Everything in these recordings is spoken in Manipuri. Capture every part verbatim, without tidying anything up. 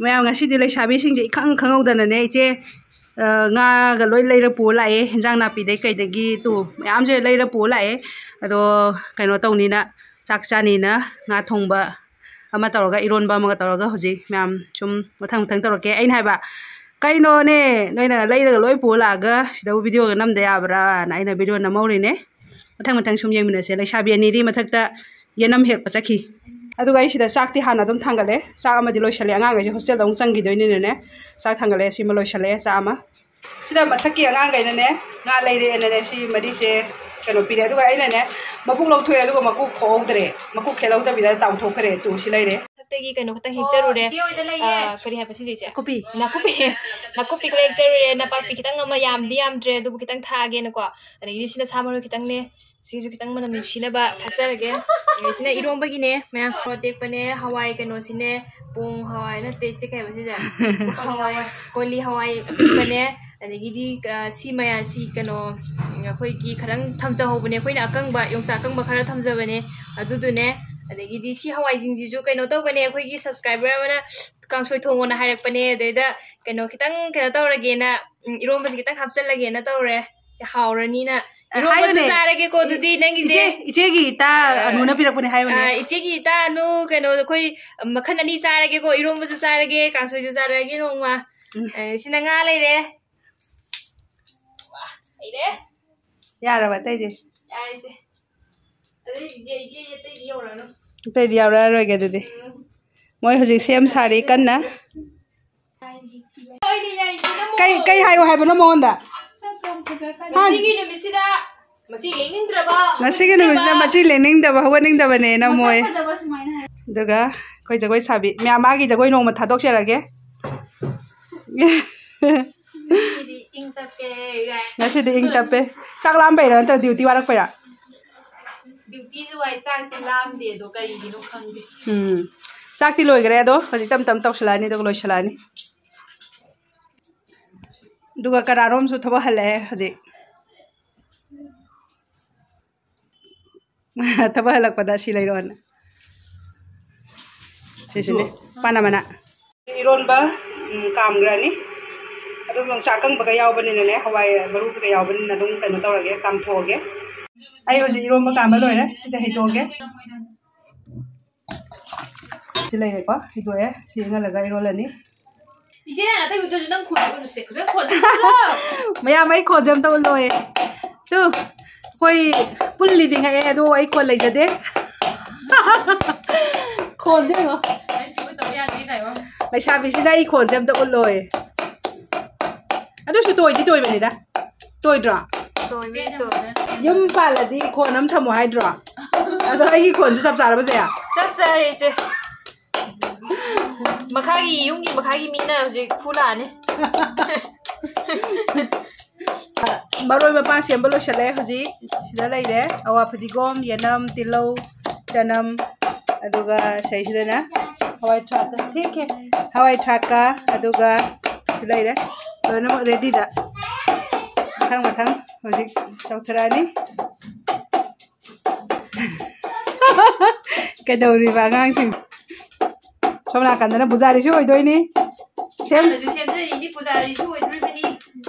ꯃꯌꯥꯝ, ꯉꯁꯤꯗꯤ ꯂꯩꯁꯥꯕꯤꯁꯤꯡꯁꯦ ꯏꯈꯪ ꯈꯪꯍꯧꯗꯅꯅꯦ, ꯏꯆꯦ, ꯑ, ꯉꯥꯒ ꯂꯣꯏ ꯂꯩꯔ ꯄꯨꯔ ꯂꯥꯛꯑꯦ꯫ ꯍꯦꯟꯖꯥꯡ ꯅꯥꯄꯤꯗꯩ ꯀꯩꯗꯒꯤ ꯇꯨ ꯃꯌꯥꯝꯁꯦ ꯂꯩꯔ ꯄꯨꯔ ꯂꯥꯛꯑꯦ꯫ ꯑꯗꯣ ꯀꯩꯅꯣ ꯇꯧꯅꯤꯅ, ꯆꯥꯛ ꯆꯥꯅꯤꯅ ꯉꯥ ꯊꯣꯡꯕ ꯑꯃ ꯇꯧꯔꯒ, ꯏꯔꯣꯟꯕ ꯑꯃꯒ ꯇꯧꯔꯒ ꯍꯧꯖꯤꯛ ꯃꯌꯥꯝ ꯁꯨꯝ ꯃꯊꯪ ꯃꯊꯪ ꯇꯧꯔꯛꯀꯦ꯫ ꯑꯩꯅ ꯍꯥꯏꯕ, "ꯀꯩꯅꯣꯅꯦ, ꯅꯣꯏꯅ ꯂꯩꯔꯒ ꯂꯣꯏ ꯄꯨꯔ ꯂꯥꯛꯑꯒ ꯁꯤꯗꯕꯨ ꯚꯤꯗꯤꯑꯣꯒ ꯅꯝꯗ ꯌꯥꯕ꯭ꯔꯥꯅ ꯑꯩꯅ ꯚꯤꯗꯤꯑꯣ ꯅꯝꯍꯧꯔꯤꯅꯦ꯫" ꯃꯊꯪ ꯃꯊꯪ ꯁꯨꯝ ꯌꯦꯡꯃꯤꯟꯅꯁꯦ꯫ ꯂꯩꯁꯥꯕꯤ ꯑꯅꯤꯗꯤ ꯃꯊꯛꯇ ꯌꯦꯅꯝ ꯍꯦꯛꯄ ꯆꯠꯈꯤ꯫ ꯑꯗꯨꯒ ꯑꯩ ꯁꯤꯗ ꯆꯥꯛꯇꯤ ꯍꯥꯟꯅ ꯑꯗꯨꯝ ꯊꯥꯡꯒꯠꯂꯦ꯫ ꯆꯥꯛ ꯑꯃꯗꯤ ꯂꯣꯏꯁꯜꯂꯦ꯫ ꯑꯉꯥꯡꯈꯩꯁꯦ ꯍꯣꯁꯇꯦꯜꯗ ꯑꯃꯨꯛ ꯆꯪꯈꯤꯗꯣꯏꯅꯤꯅꯅꯦ, ꯆꯥꯛ ꯊꯥꯡꯒꯠꯂꯦ꯫ ꯁꯤꯃ ꯂꯣꯏꯁꯜꯂꯦ, ꯆꯥꯛ ꯑꯃ꯫ ꯁꯤꯗ ꯃꯊꯛꯀꯤ ꯑꯉꯥꯡꯈꯩꯅꯅꯦ, ꯉꯥ ꯂꯩꯔꯛꯑꯦꯅꯅꯦ, ꯁꯤ ꯃꯔꯤꯁꯦ ꯀꯩꯅꯣ ꯄꯤꯔꯦ꯫ ꯑꯗꯨꯒ ꯑꯩꯅꯅꯦ, ꯃꯕꯨꯛ ꯂꯧꯊꯣꯛꯑꯦ, ꯑꯗꯨꯒ ꯃꯀꯨ ꯈꯣꯛꯍꯧꯗ꯭ꯔꯦ꯫ ꯃꯀꯨ ꯈꯦꯠꯍꯧꯗꯕꯤꯗ ꯇꯥꯎꯊꯣꯛꯈ꯭ꯔꯦ꯫ ꯇꯨ, ꯁꯤ ꯂꯩꯔꯦ꯫ ꯃꯊꯛꯇꯒꯤ ꯀꯩꯅꯣ ꯈꯛꯇꯪ ꯍꯦꯛꯆꯔꯨꯔꯦ꯫ ꯏꯆꯦ ꯍꯣꯏꯗ ꯂꯩꯌꯦ꯫ ꯑ, ꯀꯔꯤ ꯍꯥꯏꯕ ꯁꯤꯁꯦ, ꯏꯆꯦ? ꯅꯥꯀꯨꯞꯄꯤ꯫ ꯅꯥꯀꯨꯞꯄꯤ, ꯅꯥꯀꯨꯞꯄꯤ ꯈꯔ ꯍꯦꯛꯆꯔꯨꯔꯦ꯫ ꯅꯄꯥꯛꯄꯤ ꯈꯤꯇꯪ ꯑꯃ, ꯌꯥꯝꯗꯤ ꯌꯥꯝꯗ꯭ꯔꯦ, ꯑꯗꯨꯕꯨ ꯈꯤꯇꯪ ꯊꯥꯛꯑꯒꯦꯅꯀꯣ꯫ ꯑꯗꯒꯤꯗꯤ ꯁꯤꯅ ꯁꯥ ꯃꯔꯣꯏ ꯈꯤꯇꯪꯅꯦ꯫ ꯁꯤꯁꯨ ꯈꯤꯇꯪ ꯃꯅꯝ ꯅꯨꯡꯁꯤꯅꯕ ꯊꯥꯛꯆꯔꯒꯦ꯫ ꯑꯗꯩ ꯁꯤꯅ ꯏꯔꯣꯝꯕꯒꯤꯅꯦ, ꯃꯌꯥꯝ꯫ ꯃꯣꯔꯣꯛ ꯑꯇꯦꯛꯄꯅꯦ, ꯍꯋꯥꯏ ꯀꯩꯅꯣꯁꯤꯅꯦ, ꯄꯣꯡ ꯍꯋꯥꯏ ꯅꯠꯇꯦ, ꯁꯤ ꯀꯩ ꯍꯥꯏꯕ ꯁꯤꯁꯦ? ꯍꯋꯥꯏ, ꯀꯣꯂꯤ ꯍꯋꯥꯏ ꯑꯄꯤꯛꯄꯅꯦ꯫ ꯑꯗꯒꯤꯗꯤ, ꯑ, ꯁꯤ ꯃꯌꯥꯝ, ꯁꯤ ꯀꯩꯅꯣ, ꯎꯝ, ꯑꯩꯈꯣꯏꯒꯤ ꯈꯔꯪ ꯊꯝꯖꯍꯧꯕꯅꯦ ꯑꯩꯈꯣꯏꯅ, ꯑꯀꯪꯕ, ꯌꯣꯡꯆꯥꯛ ꯑꯀꯪꯕ ꯈꯔ ꯊꯝꯖꯕꯅꯦ, ꯑꯗꯨꯗꯨꯅꯦ꯫ ꯑꯗꯒꯤꯗꯤ ꯁꯤ ꯍꯋꯥꯏꯁꯤꯡꯁꯤꯁꯨ ꯀꯩꯅꯣ ꯇꯧꯕꯅꯦ, ꯑꯩꯈꯣꯏꯒꯤ subscriber ꯑꯃꯅ ꯀꯥꯡꯁꯣꯏ ꯊꯣꯡꯉꯣꯅ ꯍꯥꯏꯔꯛꯄꯅꯦ, ꯑꯗꯩꯗ ꯀꯩꯅꯣ ꯈꯤꯇꯪ ꯀꯩꯅꯣ ꯇꯧꯔꯒꯦꯅ, ꯎꯝ, ꯏꯔꯣꯝꯕꯁꯦ ꯈꯤꯇꯪ ꯍꯥꯞꯆꯜꯂꯒꯦꯅ ꯇꯧꯔꯦ꯫ ꯍꯥꯎꯔꯅꯤꯅ꯫ ꯑ, ꯏꯔꯣꯝꯕꯁꯨ ꯍꯥꯏꯌꯨꯅꯦ꯫ ꯆꯥꯔꯒꯦꯀꯣ, ꯑꯗꯨꯗꯤ ꯅꯪꯒꯤꯁꯦ꯫ ꯏꯆꯦ, ꯏꯆꯦꯒꯤ ꯏꯇꯥ ꯑ, ꯑꯅꯨꯅ ꯄꯤꯔꯛꯄꯅꯦ, ꯍꯥꯏꯌꯨꯅꯦ꯫ ꯑ, ꯏꯆꯦꯒꯤ ꯏꯇꯥ ꯑꯅꯨ, ꯀꯩꯅꯣ, ꯑꯩꯈꯣꯏ ꯃꯈꯜ ꯑꯅꯤ ꯆꯥꯔꯒꯦꯀꯣ, ꯏꯔꯣꯝꯕꯁꯨ ꯆꯥꯔꯒꯦ, ꯀꯥꯡꯁꯣꯏꯁꯨ ꯆꯥꯔꯒꯦ ꯅꯣꯡꯃ꯫ ꯎꯝ꯫ ꯑ, ꯁꯤꯅ ꯉꯥ ꯂꯩꯔꯦ꯫ ꯋꯥ, ꯂꯩꯔꯦ꯫ ꯌꯥꯔꯕ ꯑꯇꯩꯗꯤ? ꯌꯥꯔꯦ, ꯏꯆꯦ꯫ ꯑꯗꯩ ꯏꯆꯦ, ꯏꯆꯦ ꯑꯇꯩꯗꯤ ꯌꯧꯔꯛꯑꯅꯨ꯫ ꯑꯇꯩꯗꯤ ꯌꯥꯎꯔꯛꯑꯔꯣꯏꯒꯦ ꯑꯗꯨꯗꯤ꯫ ꯎꯝ꯫ ꯃꯣꯏ ꯍꯧꯖꯤꯛ ꯁꯦꯝ ꯁꯥꯔꯤ ꯀꯟꯅ꯫ ꯀꯩ, ꯀꯩ ꯍꯥꯏꯌꯣ ꯍꯥꯏꯕꯅꯣ ꯃꯉꯣꯟꯗ? ꯉꯁꯤꯒꯤ ꯅꯨꯃꯤꯠꯁꯤꯗ ꯃꯁꯤ ꯂꯦꯡꯅꯤꯡꯗ꯭ꯔꯕ, ꯉꯁꯤꯒꯤ ꯅꯨꯃꯤꯠꯁꯤꯗ ꯃꯁꯤ ꯂꯦꯡꯅꯤꯡꯗꯕ, ꯍꯧꯒꯠꯅꯤꯡꯗꯕꯅꯦꯅ ꯃꯁꯛ ꯃꯣꯏ꯫ ꯐꯖꯕ ꯁꯨꯃꯥꯏꯅ ꯍꯥꯏ꯫ ꯑꯗꯨꯒ ꯑꯩꯈꯣꯏ ꯖꯒꯣꯏ ꯁꯥꯕꯤ ꯃꯌꯥꯝ, ꯃꯥꯒꯤ ꯖꯒꯣꯏ ꯅꯣꯡꯃ ꯊꯥꯗꯣꯛꯆꯔꯒꯦ꯫ ꯉꯁꯤꯗꯤ ꯏꯪ ꯇꯞꯄꯦ꯫ ꯉꯁꯤꯗꯤ ꯏꯪ ꯇꯞꯄꯦ꯫ ꯆꯥꯛ ꯂꯥꯝꯕꯩꯔꯥ ꯅꯠꯇ꯭ꯔꯒ duty ꯋꯥꯔꯛꯄꯩꯔꯥ? Dutyꯁꯨ ꯋꯥꯏ, ꯆꯥꯛꯇꯤ ꯂꯥꯝꯗꯦ, ꯑꯗꯣ ꯀꯔꯤꯒꯤꯅꯣ ꯈꯪꯗꯦ꯫ ꯎꯝ꯫ ꯆꯥꯛꯇꯤ ꯂꯣꯏꯈ꯭ꯔꯦ, ꯑꯗꯣ ꯍꯧꯖꯤꯛ ꯇꯞ ꯇꯞ ꯇꯧꯁꯜꯂꯛꯑꯅꯤ, ꯑꯗꯨꯒ ꯂꯣꯏꯁꯜꯂꯛꯑꯅꯤ꯫ ꯑꯗꯨꯒ ꯀꯅꯥꯔꯣꯝꯁꯨ ꯊꯕꯛ ꯍꯜꯂꯛꯑꯦ ꯍꯧꯖꯤꯛ꯫ ꯊꯕꯛ ꯍꯜꯂꯛꯄꯗ ꯁꯤ ꯂꯩꯔꯛꯑꯣꯅ꯫ ꯁꯤꯁꯤꯅꯦ, ꯄꯥꯟ ꯑꯃꯅ꯫ ꯏꯔꯣꯟꯕ, ꯎꯝ, ꯀꯥꯝꯈ꯭ꯔꯅꯤ꯫ ꯑꯗꯨꯝ ꯌꯣꯡꯆꯥꯛ ꯑꯀꯪꯕꯒ ꯌꯥꯎꯕꯅꯤꯅꯅꯦ, ꯍꯋꯥꯏ ꯃꯔꯨ ꯀꯩꯀꯥ ꯌꯥꯎꯕꯅꯤꯅ ꯑꯗꯨꯝ ꯀꯩꯅꯣ ꯇꯧꯔꯒꯦ, ꯀꯥꯝꯊꯣꯛꯑꯒꯦ꯫ ꯑꯩ ꯍꯧꯖꯤꯛ ꯏꯔꯣꯟꯕ ꯀꯥꯝꯕ ꯂꯣꯏꯔꯦ꯫ ꯁꯤꯁꯦ ꯍꯩꯗꯣꯛꯑꯒꯦ꯫ ꯁꯤ ꯂꯩꯔꯦꯀꯣ, ꯍꯩꯗꯣꯛꯑꯦ꯫ ꯁꯤ ꯏꯪꯍꯜꯂꯒ ꯏꯔꯣꯜꯂꯅꯤ꯫ ꯏꯆꯦ, ꯑꯇꯩ ꯎꯠꯇ꯭ꯔꯁꯨ ꯅꯪ ꯈꯣꯟ ꯎꯠꯂꯨꯁꯦ꯫ ꯅꯪ ꯈꯣꯟ ꯎꯠꯂꯨ꯫ ꯃꯌꯥꯝ, ꯑꯩ ꯈꯣꯟꯁꯦ ꯑꯝꯇ ꯎꯠꯂꯣꯏ꯫ ꯇꯨ, ꯑꯩꯈꯣꯏ ꯄꯨꯜꯂꯤꯗꯤ ꯉꯛꯑꯦ, ꯑꯗꯣ ꯑꯩ ꯈꯣꯟ ꯂꯩꯖꯗꯦ꯫ ꯈꯣꯟꯁꯦ ꯌꯦꯡꯉꯣ꯫ ꯑꯩ ꯁꯤꯕꯨ ꯇꯧ ꯌꯥꯗꯦ ꯀꯥꯏꯌꯣ꯫ ꯂꯩꯁꯥꯕꯤꯁꯤꯅ ꯑꯩ ꯈꯣꯟꯁꯦ ꯑꯝꯇ ꯎꯠꯂꯣꯏ꯫ ꯑꯗꯨꯁꯨ ꯇꯣꯏꯗꯤ ꯇꯣꯏꯕꯅꯤꯗ꯫ ꯇꯣꯏꯗ꯭ꯔꯣ? ꯇꯣꯏꯕꯅꯤ, ꯇꯣꯏꯕꯅꯤ꯫ ꯌꯨꯝ ꯄꯥꯜꯂꯗꯤ ꯈꯣꯟ ꯑꯃ ꯊꯝꯃꯣ ꯍꯥꯏꯗ꯭ꯔꯣ? ꯑꯗꯣ ꯑꯩꯒꯤ ꯈꯣꯟꯁꯦ ꯆꯞ ꯆꯥꯔꯕ, ꯆꯦ? ꯆꯞ ꯆꯥꯔꯦ, ꯏꯆꯦ꯫ ꯃꯈꯥꯒꯤ, ꯌꯨꯝꯒꯤ ꯃꯈꯥꯒꯤ ꯃꯤꯅ ꯍꯧꯖꯤꯛ ꯐꯨ ꯂꯥꯛꯑꯅꯤ꯫ ꯃꯔꯣꯏ ꯃꯄꯥꯡ ꯁꯦꯝꯕ ꯂꯣꯏꯁꯤꯜꯂꯦ꯫ ꯍꯧꯖꯤꯛ ꯁꯤꯗ ꯂꯩꯔꯦ, ꯑꯋꯥ ꯐꯗꯤꯒꯣꯝ, ꯌꯦꯅꯝ, ꯇꯤꯜꯍꯧ, ꯆꯅꯝ, ꯑꯗꯨꯒ ꯁꯤꯗꯩꯁꯤꯗꯅ ꯍꯋꯥꯏ ꯊ꯭ꯔꯥꯛꯀ, ꯊꯦꯛꯀꯦ, ꯍꯋꯥꯏ ꯊ꯭ꯔꯥꯛꯀ, ꯑꯗꯨꯒ ꯁꯤ ꯂꯩꯔꯦ, ꯂꯣꯏꯅꯃꯛ ꯔꯦꯗꯤꯗ꯫ ꯃꯊꯪ ꯃꯊꯪ ꯍꯧꯖꯤꯛ ꯇꯧꯊꯔꯛꯑꯅꯤ꯫ ꯀꯩꯗꯧꯔꯤꯕ ꯑꯉꯥꯡꯁꯤꯡ? ꯁꯣꯝ ꯅꯥꯀꯟꯗꯅ ꯄꯨꯖꯥꯔꯤꯁꯨ ꯑꯣꯏꯗꯣꯏꯅꯤ꯫ ꯁꯦꯝ- ꯏꯁꯥꯅꯁꯨ ꯁꯦꯝꯖꯔꯤꯅꯤ, ꯄꯨꯖꯥꯔꯤꯁꯨ ꯑꯣꯏꯗꯣꯔꯤꯕꯅꯤ꯫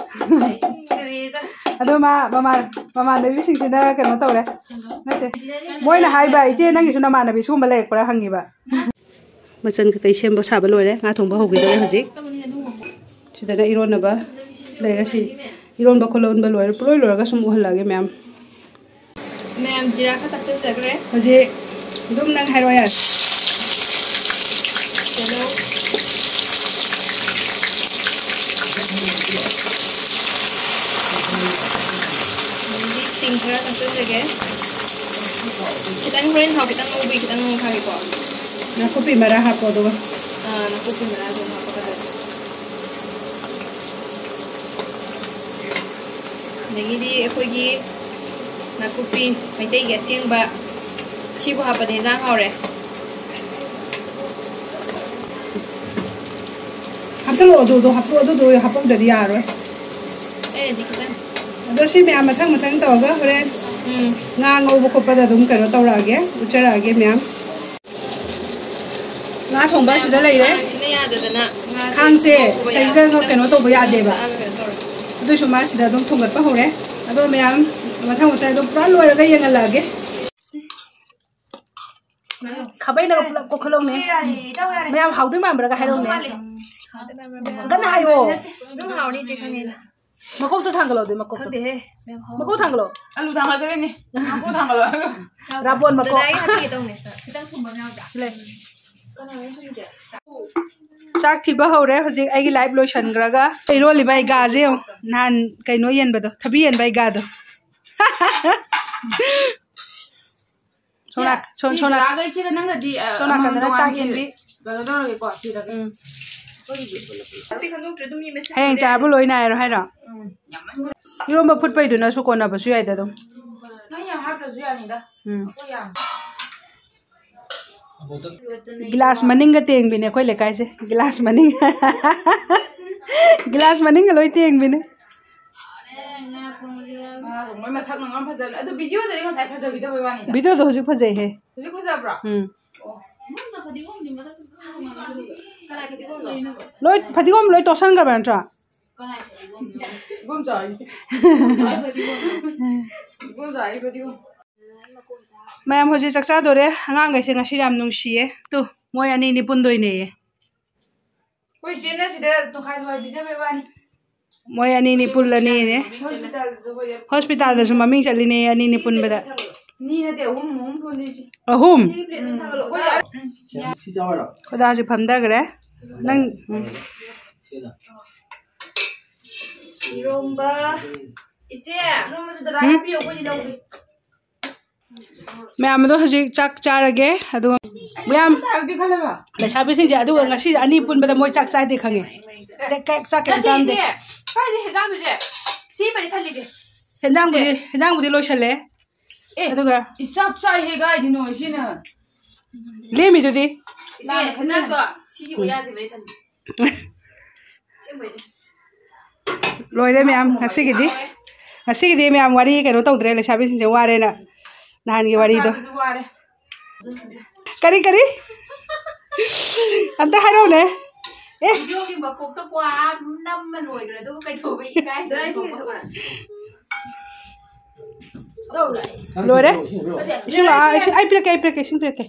ꯑꯩ ꯁꯤꯔꯦꯗ꯫ ꯑꯗꯣ ꯃꯥ ꯃꯃꯥꯟ-, ꯃꯃꯥꯟꯅꯕꯤꯁꯤꯡꯁꯤꯅ ꯀꯩꯅꯣ ꯇꯧꯔꯦ꯫ ꯅꯠꯇꯦ, ꯃꯣꯏꯅ ꯍꯥꯏꯕ, "ꯏꯆꯦ, ꯅꯪꯒꯤꯁꯨ ꯅꯃꯥꯟꯅꯕꯤ ꯁꯤꯒꯨꯝꯕ ꯂꯩꯔꯛꯄ꯭ꯔꯥ?" ꯍꯪꯉꯤꯕ꯫ ꯃꯆꯟ ꯀꯩꯀꯩ ꯁꯦꯝꯕ ꯁꯥꯕ ꯂꯣꯏꯔꯦ꯫ ꯉꯥ ꯊꯣꯡꯕ ꯍꯧꯈꯤꯗꯣꯔꯦ ꯍꯧꯖꯤꯛ꯫ ꯁꯤꯗꯅ ꯏꯔꯣꯟꯅꯕ ꯂꯩꯔꯦ꯫ ꯁꯤ ꯏꯔꯣꯟꯕ ꯈꯣꯠꯂꯣꯟꯕ ꯂꯣꯏꯔꯦ꯫ ꯄꯨꯂꯣꯏ ꯂꯣꯏꯔꯒ ꯁꯨꯝ ꯎꯍꯜꯂꯛꯑꯒꯦ ꯃꯌꯥꯝ꯫ ꯃꯌꯥꯝ ꯖꯤꯔꯥ ꯈꯔ ꯊꯥꯛꯆꯟꯖꯈ꯭ꯔꯦ꯫ ꯍꯧꯖꯤꯛ ꯑꯗꯨꯝ ꯅꯪ ꯍꯥꯏꯔꯛꯑꯣ ꯌꯥꯔꯦ꯫ ꯇꯤꯜꯍꯧ꯫ ꯑꯗꯒꯤ ꯁꯤꯡ ꯈꯔ ꯊꯥꯛꯆꯟꯖꯒꯦ꯫ ꯈꯤꯇꯪ ꯍꯣꯔꯦꯟ ꯊꯥꯎ ꯈꯤꯇꯪ ꯉꯧꯕꯤ, ꯈꯤꯇꯪ ꯉꯧꯊꯥꯒꯦꯀꯣ꯫ ꯅꯥꯀꯨꯞꯄꯤ ꯃꯔꯥ ꯍꯥꯞꯄꯣ ꯑꯗꯨꯒ꯫ ꯑꯥ, ꯅꯥꯀꯨꯞꯄꯤ ꯃꯔꯥꯁꯨ ꯍꯥꯞꯄꯛꯀꯗꯣꯏꯅꯦ꯫ ꯑꯗꯒꯤꯗꯤ ꯑꯩꯈꯣꯏꯒꯤ ꯅꯥꯀꯨꯞꯄꯤ ꯃꯩꯇꯩꯒꯤ ꯑꯁꯦꯡꯕ, ꯁꯤꯕꯨ ꯍꯥꯞꯄꯗꯤ ꯍꯦꯟꯖꯥꯡ ꯍꯥꯎꯔꯦ꯫ ꯍꯥꯞꯆꯜꯂꯛꯑꯣ, ꯑꯗꯨꯗꯣ ꯍꯥꯞꯄꯣ, ꯑꯗꯨꯗꯣ ꯍꯥꯞꯄꯧꯗ꯭ꯔꯗꯤ ꯌꯥꯔꯣꯏ꯫ ꯑꯩꯅꯗꯤ ꯈꯤꯇꯪ꯫ ꯑꯗꯣ ꯁꯤ ꯃꯌꯥꯝ ꯃꯊꯪ ꯃꯊꯪ ꯇꯧꯔꯒ ꯍꯣꯔꯦꯟ ꯎꯝ, ꯉꯥ ꯉꯧꯕ ꯈꯣꯠꯄꯗ ꯑꯗꯨꯝ ꯀꯩꯅꯣ ꯇꯧꯔꯛꯑꯒꯦ, ꯎꯠꯆꯔꯛꯑꯒꯦ ꯃꯌꯥꯝ꯫ ꯉꯥ ꯊꯣꯡꯕ ꯑꯁꯤꯗ ꯂꯩꯔꯦ꯫ ꯈꯥꯡꯁꯤꯅ ꯌꯥꯗꯗꯅ ꯉꯥꯁꯦ ꯈꯥꯡꯁꯦ ꯉꯧꯕ ꯁꯤꯗꯩꯁꯤꯗ ꯌꯥꯗꯗꯅ ꯀꯩꯅꯣ ꯇꯧꯕ ꯌꯥꯗꯦꯕ꯫ ꯀꯩꯅꯣ ꯇꯧꯔꯦ꯫ ꯑꯗꯨꯏꯁꯨ ꯃꯥ ꯁꯤꯗ ꯑꯗꯨꯝ ꯊꯣꯡꯒꯠꯄ ꯍꯧꯔꯦ꯫ ꯑꯗꯣ ꯃꯌꯥꯝ, ꯃꯊꯪ ꯃꯊꯪ ꯑꯗꯨꯝ ꯄꯨꯔꯥ ꯂꯣꯏꯔꯒ ꯌꯦꯡꯍꯜꯂꯛꯑꯒꯦ꯫ ꯈꯥꯕꯩꯅꯒ ꯄꯨꯂꯞ ꯀꯣꯛꯈꯠꯂꯧꯅꯦ꯫ ꯁꯤ ꯌꯥꯔꯦ, ꯏꯇꯥꯎ ꯌꯥꯔꯦ꯫ ꯃꯌꯥꯝ ꯍꯥꯎꯗꯣꯏ ꯃꯥꯟꯕ꯭ꯔꯥꯒ ꯍꯥꯏꯔꯧꯅꯦ꯫ ꯃꯥꯜꯂꯦ꯫ ꯀꯟꯅ ꯍꯥꯏꯌꯣ꯫ ꯑꯗꯨꯝ ꯍꯥꯎꯅꯤ ꯏꯆꯦ, ꯈꯪꯉꯦꯅ꯫ ꯃꯀꯣꯛꯇꯣ ꯊꯥꯡꯒꯠꯂꯣ ꯑꯗꯨ ꯃꯀꯣꯛꯇꯣ꯫ ꯈꯪꯗꯦꯍꯦ, ꯃꯌꯥꯝ ꯍꯥꯎ-, ꯃꯀꯣꯛ ꯊꯥꯡꯒꯠꯂꯣ꯫ ꯑꯂꯨ ꯊꯥꯡꯒꯠꯈ꯭ꯔꯦꯅꯦ꯫ ꯃꯀꯣꯛ ꯊꯥꯡꯒꯠꯂꯣ꯫ ꯔꯥꯕꯣꯟ ꯃꯀꯣꯛ꯫ ꯗꯗꯥꯒꯤ ꯍꯥꯞꯄꯤꯒꯦ ꯇꯧꯅꯦ ꯁꯤꯗ꯫ ꯈꯤꯇꯪ ꯊꯨꯝꯕ ꯑꯃ ꯌꯥꯎꯗ꯭ꯔꯥ? ꯁꯤ ꯂꯩ꯫ ꯀꯅꯥꯅꯣ ꯊꯨꯝꯃꯤꯁꯦ? ꯆꯥꯛ ꯊꯤꯕ ꯍꯧꯔꯦ ꯍꯧꯖꯤꯛ ꯑꯩꯒꯤ live ꯂꯣꯏꯁꯟꯈ꯭ꯔꯒ꯫ ꯏꯔꯣꯜꯂꯤꯕ ꯑꯩ ꯒꯥꯁꯦ ꯌꯦꯡꯉꯣ꯫ ꯅꯍꯥꯟ ꯀꯩꯅꯣ ꯌꯦꯟꯕꯗꯣ, ꯊꯕꯤ ꯌꯦꯟꯕ ꯑꯩ ꯒꯥꯗꯣ꯫ ꯁꯣꯝ ꯅꯥ-, ꯁꯣꯝ-, ꯁꯣꯝ ꯅꯥ-, ꯁꯤꯗ ꯂꯥꯛꯑꯒ ꯏꯆꯦꯒ ꯅꯪꯒꯗꯤ, ꯑ, ꯁꯣꯝ ꯅꯥꯀꯟꯗꯅ ꯑꯃꯃꯝꯗꯣ ꯆꯥꯛ ꯍꯥꯏꯗꯤ ꯌꯦꯟꯕꯤ꯫ ꯀꯩꯅꯣ ꯇꯧꯔꯒꯦꯀꯣ, ꯁꯤꯗꯒꯤ꯫ ꯎꯝ꯫ ꯑꯩꯈꯣꯏꯒꯤꯗꯤ ꯄꯨꯂꯞ ꯄꯨꯂꯞ꯫ ꯈꯪꯗꯣꯛꯇ꯭ꯔꯦ, ꯑꯗꯨꯝ ꯃꯤ ꯃꯁꯤꯡ ꯍꯌꯦꯡ ꯍꯥꯏꯔꯦ꯫ ꯆꯥꯕ ꯂꯣꯏ ꯅꯥꯏꯔꯣ ꯍꯥꯏꯔꯣ? ꯎꯝ꯫ ꯌꯥꯝꯃꯟꯈ꯭ꯔꯦ꯫ ꯏꯔꯣꯝꯕ ꯐꯨꯠꯄꯩꯗꯨꯅꯁꯨ ꯀꯣꯟꯅꯕꯁꯨ ꯌꯥꯏꯗ ꯑꯗꯨꯝ꯫ ꯅꯣꯏ ꯌꯥꯝ ꯍꯥꯞꯇ꯭ꯔꯁꯨ ꯌꯥꯅꯤꯗ꯫ ꯎꯝ꯫ ꯑꯩꯈꯣꯏ ꯌꯥꯝ꯫ ꯒꯤꯂꯥꯁ ꯃꯅꯤꯡꯒ ꯇꯦꯡꯕꯤꯅꯦ ꯑꯩꯈꯣꯏ ꯂꯩꯀꯥꯏꯁꯦ꯫ ꯒꯤꯂꯥꯁ ꯃꯅꯤꯡ꯫ ꯒꯤꯂꯥꯁ ꯃꯅꯤꯡꯒ ꯂꯣꯏ ꯇꯦꯡꯕꯤꯅꯦ꯫ ꯃꯣꯏ ꯃꯁꯛ ꯅꯨꯡ ꯌꯥꯝ ꯐꯖꯕꯅꯦ꯫ ꯑꯗꯨ video ꯗꯗꯤ ꯉꯁꯥꯏ ꯐꯖꯈꯤꯗꯕꯩ ꯋꯥꯅꯤꯗ꯫ Video ꯗꯣ ꯍꯧꯖꯤꯛ ꯐꯖꯩꯍꯦ꯫ ꯍꯧꯖꯤꯛ ꯐꯖꯕ꯭ꯔꯣ? ꯎꯝ꯫ ꯑꯣ꯫ ꯐꯗꯤꯒꯣꯝꯗꯤ ꯃꯊꯛꯇ ꯀꯅꯥꯏ ꯐꯗꯤꯒꯣꯝꯅꯣ? ꯂꯣꯏ ꯐꯗꯤꯒꯣꯝ ꯂꯣꯏ ꯇꯣꯠꯁꯟꯈ꯭ꯔꯕ ꯅꯠꯇ꯭ꯔꯣ? ꯀꯅꯥꯏ ꯐꯗꯤꯒꯣꯝꯅꯣ? ꯏꯕꯣꯝꯆꯥ ꯍꯣꯏꯒꯤ꯫ ꯏꯕꯣꯝꯆꯥ ꯍꯣꯏ ꯐꯗꯤꯒꯣꯝꯅꯣ? ꯏꯕꯣꯝꯆꯥ ꯍꯣꯏ ꯐꯗꯤꯒꯣꯝ꯫ ꯃꯌꯥꯝ ꯍꯧꯖꯤꯛ ꯆꯥꯛ ꯆꯥꯗꯣꯔꯦ꯫ ꯑꯉꯥꯡꯈꯩꯁꯦ ꯉꯁꯤ ꯌꯥꯝ ꯅꯨꯡꯁꯤꯌꯦ꯫ ꯇꯨ, ꯃꯣꯏ ꯑꯅꯤꯅꯤ ꯄꯨꯟꯗꯣꯏꯅꯦꯌꯦ꯫ ꯑꯩꯈꯣꯏ ꯆꯦꯅ ꯁꯤꯗ ꯇꯣꯈꯥꯏ ꯇꯣꯈꯥꯏ ꯄꯤꯖꯕꯩ ꯋꯥꯅꯤ꯫ ꯃꯣꯏ ꯑꯅꯤꯅꯤ ꯄꯨꯜꯂꯅꯤꯅꯦ꯫ Hospital ꯗꯁꯨ ꯃꯃꯤꯡ ꯆꯠꯂꯤꯅꯦ, ꯑꯅꯤꯅꯤ ꯄꯨꯟꯕꯗ꯫ ꯑꯅꯤ ꯅꯠꯇꯦ, ꯑꯍꯨꯝ, ꯑꯍꯨꯝ ꯄꯨꯜꯂꯤ ꯏꯆꯦ꯫ ꯑꯍꯨꯝ? ꯎꯝ, ꯑꯩꯈꯣꯏ ꯌꯥ-, ꯁꯤ ꯆꯥꯎꯔꯣ? ꯈꯣꯏꯗꯥꯁꯨ ꯐꯝꯊꯈ꯭ꯔꯦ꯫ ꯅꯪ, ꯎꯝ꯫ ꯁꯤꯅ꯫ ꯏꯔꯣꯝꯕ꯫ ꯏꯆꯦ, ꯏꯔꯣꯝꯕꯁꯨ ꯗꯗꯥ ꯎꯝ? ꯍꯥꯞꯄꯤꯌꯣ, ꯑꯩꯈꯣꯏꯗꯤ ꯂꯧꯒꯦ꯫ ꯃꯌꯥꯝ ꯑꯗꯣ ꯍꯧꯖꯤꯛ ꯆꯥꯛ ꯆꯥꯔꯒꯦ꯫ ꯑꯗꯨꯒ ꯃꯌꯥꯝ ꯂꯩꯁꯥꯕꯤꯁꯤꯡꯁꯦ ꯑꯗꯨꯒ ꯉꯁꯤ ꯑꯅꯤ ꯄꯨꯟꯕꯗ ꯃꯣꯏ ꯆꯥꯛ ꯆꯥꯗꯦ ꯈꯪꯉꯦ꯫ ꯆꯥꯛ, ꯆꯥꯛ, ꯆꯥꯛ ꯀꯩꯝ ꯅꯠꯇꯦ, ꯆꯥꯗꯦ꯫ ꯏꯆꯦ꯫ ꯀꯥꯏꯗꯩ ꯍꯦꯟꯖꯥꯡꯅꯣ, ꯏꯆꯦ? ꯁꯤꯃꯗꯤ ꯊꯜꯂꯤꯁꯦ꯫ ꯍꯦꯟꯖꯥꯡꯕꯨꯗꯤ, ꯏꯆꯦ꯫ ꯍꯦꯟꯖꯥꯡꯕꯨꯗꯤ ꯂꯣꯏꯁꯜꯂꯦ꯫ ꯑꯦ, ꯑꯗꯨꯒ ꯏꯆꯥ ꯆꯥꯏꯍꯦ ꯀꯥꯏꯗꯩꯅꯣ ꯁꯤꯅ? ꯂꯦꯝꯃꯤꯗꯨꯗꯤ? ꯏꯆꯦ, ꯂꯥꯟꯅ ꯈꯟꯅꯔꯦ꯫ ꯍꯦꯟꯖꯥꯡꯗꯣ ꯁꯤꯒꯤ ꯎꯌꯥꯟꯁꯤꯃꯗꯤ ꯊꯝꯁꯤ꯫ ꯑꯁꯦꯡꯕꯩꯅꯦ꯫ ꯂꯣꯏꯔꯦ ꯃꯌꯥꯝ ꯉꯁꯤꯒꯤꯗꯤ꯫ ꯍꯥꯎꯋꯦ꯫ ꯉꯁꯤꯒꯤꯗꯤ ꯃꯌꯥꯝ ꯋꯥꯔꯤ ꯀꯩꯅꯣ ꯇꯧꯗ꯭ꯔꯦ, ꯂꯩꯁꯥꯕꯤꯁꯤꯡꯁꯦ ꯋꯥꯔꯦꯅ ꯅꯍꯥꯟꯒꯤ ꯋꯥꯔꯤꯗꯣ꯫ ꯆꯥꯕꯁꯨ ꯋꯥꯔꯦ꯫ ꯀꯔꯤ, ꯀꯔꯤ? ꯑꯝꯇ ꯍꯥꯏꯔꯛꯎꯅꯦ꯫ ꯑꯦ꯫ ꯚꯤꯗꯤꯑꯣꯒꯤ ꯃꯀꯣꯛꯇ ꯀ꯭ꯋꯥ ꯅꯝꯃ ꯂꯣꯏꯈ꯭ꯔꯦ, ꯑꯗꯨꯕꯨ ꯀꯩꯗꯧꯕ ꯏꯀꯥꯏꯗꯣꯏꯅꯣ? ꯂꯣꯏꯔꯦ? ꯏꯁꯤꯡ ꯂꯥꯛꯑꯣ, ꯏꯁꯤꯡ, ꯑꯩ ꯄꯤꯔꯛꯀꯦ, ꯑꯩ ꯄꯤꯔꯛꯀꯦ, ꯏꯁꯤꯡ ꯄꯤꯔꯛꯀꯦ꯫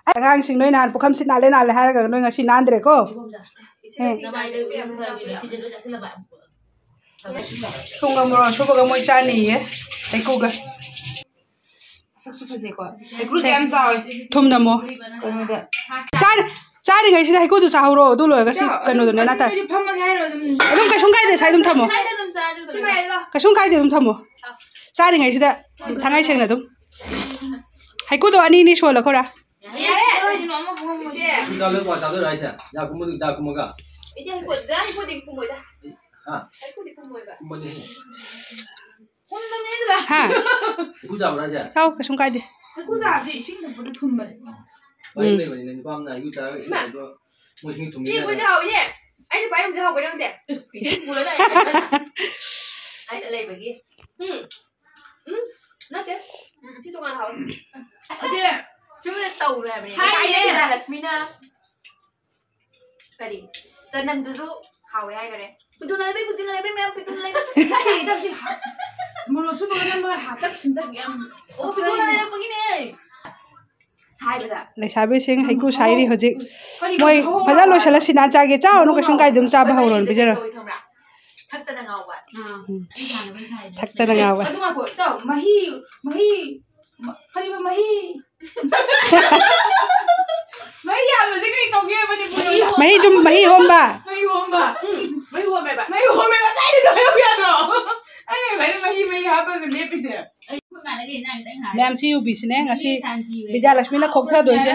ꯑꯩ ꯑꯉꯥꯡꯁꯤꯡ ꯅꯣꯏ ꯅꯍꯥꯟ ꯄꯨꯈꯝ ꯁꯤꯠ ꯅꯥꯜꯂꯦ ꯅꯥꯜꯂꯦ ꯍꯥꯏꯔꯒ ꯅꯣꯏ ꯉꯁꯤ ꯅꯥꯟꯗ꯭ꯔꯦꯀꯣ꯫ ꯏꯁꯤꯡ, ꯏꯁꯤꯡ, ꯏꯁꯤꯡ꯫ ꯊꯨꯝꯒ ꯃꯣꯔꯣꯛ ꯁꯨꯕꯒ ꯃꯣꯏ ꯆꯥꯅꯤꯌꯦ, ꯍꯩꯀꯨꯒ꯫ ꯃꯁꯛꯁꯨ ꯐꯖꯩꯀꯣ꯫ ꯍꯩꯀ꯭ꯔꯨꯁꯦ ꯌꯥꯝ ꯆꯥꯎꯋꯦ꯫ ꯊꯨꯝ ꯅꯝꯃꯣ꯫ ꯀꯩꯅꯣꯗ꯫ ꯆꯥꯔꯤ-, ꯆꯥꯔꯤꯉꯩꯁꯤꯗ ꯍꯩꯀꯨꯗꯨ ꯆꯥꯍꯧꯔꯣ, ꯑꯗꯨ ꯂꯣꯏꯔꯒ ꯁꯤ ꯆꯥꯎ-, ꯀꯩꯅꯣꯗꯣ ꯑꯗꯨꯝ, ꯅꯅꯥ ꯇꯥꯏ꯫ ꯑꯗꯨꯝ ꯐꯝꯃꯒꯦ ꯍꯥꯏꯔꯣ ꯑꯗꯨꯝ? ꯑꯗꯨꯝ ꯀꯩꯁꯨꯝ ꯀꯥꯏꯗꯦ, ꯁꯥꯏ ꯑꯗꯨꯝ ꯊꯝꯃꯣ꯫ ꯁꯥꯏꯗ ꯑꯗꯨꯝ ꯆꯥꯔꯁꯨ ꯑꯗꯨꯝ ꯁꯨꯃꯥꯏꯅ ꯂꯣ꯫ ꯀꯩꯁꯨꯝ ꯀꯥꯏꯗꯦ, ꯑꯗꯨꯝ ꯊꯝꯃꯣ꯫ ꯆꯥꯔꯤꯉꯩꯁꯤꯗ ꯊꯥꯡꯉꯩ ꯁꯦꯡꯅ ꯑꯗꯨꯝ꯫ ꯍꯩꯀꯨꯗꯣ ꯑꯅꯤ ꯑꯅꯤ ꯁꯣꯜꯂꯈꯣꯔꯥ? ꯌꯥꯔꯦ꯫ ꯀꯩꯅꯣ ꯑꯃ ꯄꯨꯡ ꯑꯃ ꯏꯆꯦ꯫ ꯆꯥꯛ ꯂꯣꯏ ꯄꯥ ꯆꯥꯗꯣꯏꯔꯣ ꯍꯥꯏꯁꯦ? ꯆꯥꯛ ꯀꯨꯝꯕꯗꯤ, ꯆꯥꯛ ꯀꯨꯝꯃꯒ? ꯏꯆꯦ, ꯍꯩꯀꯨ-, ꯍꯩꯀꯨꯗꯤ ꯀꯨꯝꯃꯣꯏꯗ꯫ ꯍꯥ? ꯍꯩꯀꯨꯗꯤ ꯀꯨꯝꯃꯣꯏꯕ꯫ ꯀꯨꯝꯕꯅꯤ꯫ ꯍꯥ? ꯍꯩꯀꯨ ꯆꯥꯕ꯭ꯔꯥ ꯍꯥꯏꯁꯦ? ꯆꯥꯎ, ꯀꯩꯁꯨꯝ ꯀꯥꯏꯗꯦ꯫ ꯍꯩꯀꯨ ꯆꯥꯕꯗꯤ ꯏꯁꯤꯡ ꯊꯛꯄꯗ ꯊꯨꯝꯕꯅꯦ꯫ ꯋꯥꯔꯤ ꯎꯝ꯫ ꯂꯩꯕꯅꯤꯅꯦ, ꯅꯨꯄꯥ ꯑꯃꯅ ꯍꯩꯀꯨ ꯆꯥꯔꯒ ꯏꯁꯤꯡ ꯏꯃꯥ꯫ ꯊꯛꯄꯗꯣ ꯃꯣꯏ ꯏꯁꯤꯡ ꯊꯨꯝꯃꯤ ꯁꯤ ꯍꯥꯏꯗꯥꯏꯅꯦ? ꯍꯩꯀꯨꯁꯦ ꯍꯥꯎꯋꯤꯅꯦ꯫ ꯑꯩꯅ ꯄꯥꯏꯔꯝꯕꯁꯦ ꯍꯥꯎꯕ꯭ꯔꯥ ꯌꯦꯡꯉꯨꯁꯦ꯫ ꯏꯁꯤꯡ ꯄꯨꯔ ꯂꯥꯛꯑꯦ꯫ ꯑꯩꯅ ꯂꯩꯕꯒꯤ꯫ ꯎꯝ꯫ ꯎꯝ꯫ ꯅꯠꯇꯦ꯫ ꯎꯝ, ꯁꯤ ꯇꯣꯉꯥꯟꯅ ꯍꯥꯎꯋꯤ꯫ ꯑꯗꯨ ꯁꯨꯝꯅ ꯇꯧꯔꯦ ꯍꯥꯏꯕꯅꯦ꯫ ꯍꯥꯏꯌꯦ꯫ ꯉꯁꯥꯏꯅ ꯕꯤꯗ꯭ꯌꯥꯂꯛꯁꯃꯤꯅ ꯀꯔꯤ? ꯆꯅꯝꯗꯨꯁꯨ ꯍꯥꯎꯋꯦ ꯍꯥꯏꯈꯔꯦ꯫ ꯄꯨꯇꯨꯅ ꯂꯩꯕꯩ, ꯄꯨꯇꯨꯅ ꯂꯩꯕꯩ ꯃꯌꯥꯝ ꯄꯨꯇꯨꯅ ꯂꯩꯕꯩ꯫ ꯅꯠꯇꯦ, ꯏꯇꯥꯎꯁꯤ ꯍꯥ-, ꯃꯣꯔꯣꯛ ꯁꯨꯕꯒ ꯅꯝꯕꯒ ꯍꯥꯇꯛ ꯁꯤꯟꯇꯛ ꯌꯥꯝ ꯑꯣ, ꯄꯨꯇꯨꯅ ꯂꯩꯔꯛꯄꯒꯤꯅꯦ꯫ ꯁꯥꯏꯕꯗ꯫ ꯂꯩꯁꯥꯕꯤꯁꯤꯡ ꯍꯩꯀꯨ ꯁꯥꯏꯔꯤ ꯍꯧꯖꯤꯛ꯫ ꯀꯔꯤ ꯃꯣꯏ ꯀꯧꯕ? ꯐꯖꯅ ꯂꯣꯏꯁꯤꯜꯂ ꯁꯤꯅꯥ ꯆꯥꯒꯦ꯫ ꯆꯥꯎꯅꯨ, ꯀꯩꯁꯨꯝ ꯀꯥꯏꯗꯦ, ꯑꯗꯨꯝ ꯆꯥꯕ ꯍꯧꯔꯣ, ꯑꯗꯨꯝ ꯄꯤꯖꯔꯣ꯫ ꯀꯩꯗꯧꯋꯤ ꯈꯪꯕ꯭ꯔꯥ? ꯊꯛꯇꯅ ꯉꯥꯎꯕ꯫ ꯑꯥ꯫ ꯎꯝ꯫ ꯊꯛꯇꯅ ꯉꯥꯎꯕ꯫ ꯑꯗꯨ ꯉꯥꯏꯈꯣ, ꯏꯇꯥꯎ, ꯃꯍꯤ, ꯃꯍꯤ, ꯃ-, ꯀꯔꯤꯕ ꯃꯍꯤ? ꯃꯍꯤ ꯌꯥꯝꯕꯁꯦ ꯀꯩ ꯀꯧꯒꯦ ꯃꯅꯤꯄꯨꯔꯗ? ꯃꯍꯤ ꯁꯨꯝ, ꯃꯍꯤ ꯍꯣꯝꯕ꯫ ꯃꯍꯤ ꯍꯣꯝꯕ꯫ ꯎꯝ, ꯃꯍꯤ ꯍꯣꯝꯃꯦꯕ꯫ ꯃꯍꯤ ꯍꯣꯝꯃꯦꯕ꯫ ꯉꯁꯥꯏꯗꯩꯁꯨ ꯍꯥꯏꯔꯛꯄ ꯌꯥꯗ꯭ꯔꯣ? ꯑꯩꯅ ꯉꯁꯥꯏꯗꯩ ꯃꯍꯤ, ꯃꯍꯤ ꯍꯥꯞꯄꯒ ꯂꯦꯞꯄꯤꯁꯦ꯫ ꯃꯌꯥꯝꯁꯤ ꯌꯨꯕꯤꯁꯤꯅꯦ ꯉꯁꯤ ꯕꯤꯗ꯭ꯌꯥꯂꯛꯁꯃꯤꯅ ꯈꯣꯛꯊꯗꯣꯏꯁꯦ꯫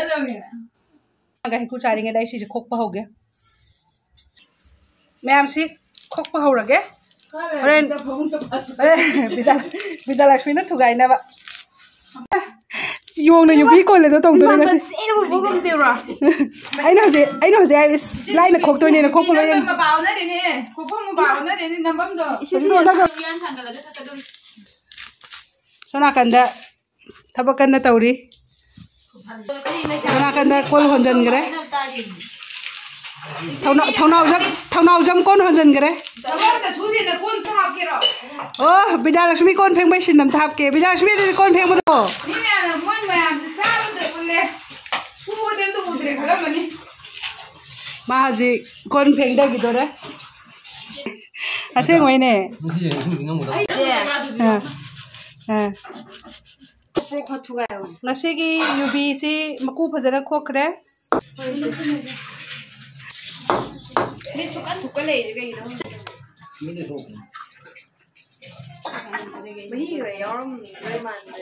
ꯍꯩꯀꯨ ꯆꯥꯔꯤꯉꯩꯗ ꯑꯩ ꯁꯤꯁꯦ ꯈꯣꯛꯄ ꯍꯧꯒꯦ꯫ ꯃꯌꯥꯝꯁꯤ ꯈꯣꯛꯄ ꯍꯧꯔꯒꯦ꯫ ꯍꯣꯔꯦꯟ, ꯍꯣꯔꯦꯟ ꯕꯤꯗ꯭ꯌꯥ-, ꯕꯤꯗ꯭ꯌꯥꯂꯛꯁꯃꯤꯅ ꯊꯨꯒꯥꯏꯅꯕ꯫ ꯌꯣꯡꯅ ꯌꯨꯕꯤ ꯀꯣꯜꯂꯦꯗꯣ ꯇꯧꯗꯣꯔꯦ ꯉꯁꯤ꯫ ꯆꯦꯅꯕꯨ ꯄꯨꯕ ꯉꯝꯗꯦꯕ꯭ꯔꯣ? ꯑꯩꯅ ꯍꯧꯖꯤꯛ, ꯑꯩꯅ ꯍꯧꯖꯤꯛ ꯍꯥꯏꯔꯤ, ꯂꯥꯏꯅ ꯈꯣꯛꯇꯣꯏꯅꯦꯅ ꯈꯣꯛꯄ ꯂꯣꯏ ꯌꯦꯡꯉꯨ꯫ ꯃꯄꯥ ꯑꯣꯟꯅꯔꯦꯅꯦ꯫ ꯈꯣꯛꯐꯝ ꯃꯄꯥ ꯑꯣꯟꯅꯔꯦꯅꯦ ꯅꯝꯐꯝꯗꯣ꯫ ꯏꯁꯤꯡꯗꯣ ꯑꯣꯟꯊꯣꯛꯈ꯭ꯔꯣ꯫ ꯁꯣꯝ ꯅꯥꯀꯟꯗ ꯊꯕꯛ ꯀꯟꯅ ꯇꯧꯔꯤ꯫ ꯁꯣꯝ ꯅꯥꯀꯟꯗ ꯀꯣꯜ ꯍꯣꯟꯖꯟꯈ꯭ꯔꯦ꯫ ꯊꯧꯅꯥ-, ꯊꯧꯅꯥꯎꯖꯝ, ꯊꯧꯅꯥꯎꯖꯝ ꯀꯣꯟ ꯍꯣꯟꯖꯟꯈ꯭ꯔꯦ꯫ ꯊꯕꯛ ꯑꯝꯇ ꯁꯨꯗꯦꯗ, ꯀꯣꯟ ꯑꯝꯇ ꯍꯥꯞꯀꯦꯔꯣ? ꯑꯣ, ꯕꯤꯗ꯭ꯌꯥꯂꯛꯁꯃꯤ ꯀꯣꯟ ꯐꯦꯡꯕꯩ ꯁꯤꯟ ꯑꯝꯇ ꯍꯥꯞꯀꯦ꯫ ꯕꯤꯗ꯭ꯌꯥꯂꯛꯁꯃꯤ, ꯑꯗꯨꯗꯤ ꯀꯣꯟ ꯐꯦꯡꯕꯗꯣ꯫ ꯃꯤ ꯃꯌꯥꯝꯅ ꯃꯣꯏ ꯃꯌꯥꯝꯁꯦ ꯆꯥꯕꯗ ꯎꯜꯂꯦ, ꯁꯨꯕꯗꯤ ꯑꯝꯇ ꯎꯗ꯭ꯔꯦ ꯈꯜꯂꯝꯃꯅꯤ꯫ ꯃꯥ ꯍꯧꯖꯤꯛ ꯀꯣꯟ ꯐꯦꯡꯊꯈꯤꯗꯣꯔꯦ꯫ ꯑꯁꯦꯡꯕꯩꯅꯦ꯫ ꯉꯁꯤꯁꯦ ꯏꯁꯤꯡ ꯉꯝꯒꯗꯕ꯫ ꯑꯥ꯫ ꯑꯥ꯫ ꯉꯁꯤꯒꯤ ꯌꯨꯕꯤꯁꯤ ꯃꯀꯨ ꯐꯖꯅ ꯈꯣꯛꯈ꯭ꯔꯦ꯫ ꯃꯤꯠꯁꯨ ꯀꯟ ꯊꯨꯞꯀꯠ ꯂꯩꯔꯤꯁꯦ ꯀꯩꯒꯤꯅꯣ ꯈꯪꯗꯦ꯫ ꯃꯍꯤꯒ ꯌꯥꯎꯔꯝꯗꯣꯏ ꯃꯥꯟꯗ꯭ꯔꯦ꯫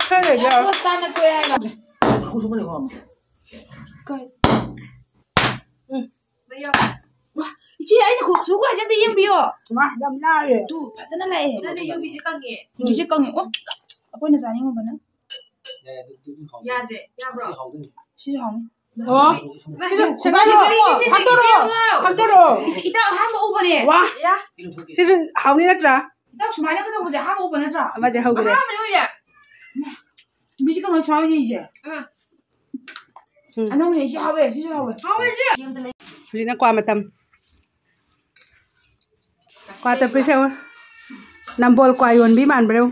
ꯈꯔ ꯂꯩꯔꯗꯤ ꯌꯥꯎꯔꯣꯏ꯫ ꯆꯥꯛ ꯆꯥꯅ ꯇꯣꯛꯑꯦ ꯍꯥꯏꯕ꯫ ꯀꯩ? ꯎꯝ꯫ ꯃꯍꯤ ꯌꯥꯎ-, ꯋꯥ, ꯏꯆꯦ, ꯑꯩꯅ ꯈꯨ-, ꯈꯨꯠꯁꯨ ꯈꯨꯠꯂꯥꯏꯁꯦ ꯑꯝꯇ ꯌꯦꯡꯕꯤꯌꯣ꯫ ꯃꯥ ꯌꯥꯝ ꯂꯥꯏꯔꯦ꯫ ꯇꯨ, ꯐꯖꯅ ꯂꯥꯛꯑꯦ꯫ ꯅꯪꯅ ꯌꯨꯕꯤꯁꯦ ꯀꯪꯉꯦ꯫ ꯌꯨꯕꯤꯁꯦ ꯀꯪꯉꯦ꯫ ꯑꯣ, ꯑꯩꯈꯣꯏꯅ ꯆꯥꯅꯤꯡꯉꯨꯕꯅ꯫ ꯌꯥꯏ, ꯑꯗꯨ, ꯑꯗꯨ, ꯑꯗꯨ ꯍꯥꯎꯗꯣꯏꯅꯤ꯫ ꯌꯥꯗ꯭ꯔꯦ, ꯌꯥꯕ꯭ꯔꯣ? ꯁꯤ ꯍꯥꯎꯗꯣꯏꯅꯤ꯫ ꯁꯤꯁꯨ ꯍꯥꯎꯅꯤ꯫ ꯑꯣ꯫ ꯁꯤꯁꯨ ꯁꯦꯒꯥꯏꯔꯣ꯫ ꯁꯦꯒꯥꯏꯔꯣ꯫ ꯍꯥꯡꯗꯣꯔꯛꯑꯣ꯫ ꯍꯥꯡꯗꯣꯔꯛꯑꯣ꯫ ꯏꯁ, ꯏꯇꯥꯎ ꯑꯍꯥꯟꯕ ꯎꯕꯅꯦ꯫ ꯋꯥ꯫ ꯌꯥ꯫ ꯁꯤꯁꯨ ꯍꯥꯎꯅꯤ ꯅꯠꯇ꯭ꯔꯥ? ꯏꯇꯥꯎ ꯁꯨꯃꯥꯏꯅꯒ ꯇꯧꯕꯁꯦ ꯑꯍꯥꯟꯕ ꯎꯕ ꯅꯠꯇ꯭ꯔꯥ? ꯑꯃꯁꯦ ꯍꯧꯈ꯭ꯔꯦ꯫ ꯑꯍꯥꯟꯕꯅꯦ ꯎꯏꯁꯦ꯫ ꯃꯤꯁꯦ ꯀꯃꯥꯏꯅ ꯁꯨꯃꯥꯏꯅ ꯎꯏꯁꯦ? ꯑꯥ꯫ ꯎꯝ꯫ ꯑꯅꯧꯕꯅꯦ, ꯁꯤ ꯍꯥꯎꯋꯦ, ꯁꯤꯁꯨ ꯍꯥꯎꯋꯦ꯫ ꯍꯥꯎꯋꯦ, ꯁꯤ꯫ ꯍꯧꯖꯤꯛꯅ ꯀ꯭ꯋꯥ ꯃꯇꯝ꯫ ꯀ꯭ꯋꯥ ꯇꯞꯄꯤꯁꯦ ꯌꯦꯡꯉꯣ꯫ ꯅꯝꯕꯣꯜ ꯀ꯭ꯋꯥ ꯌꯣꯟꯕꯤ ꯃꯥꯟꯕ꯭ꯔꯣ?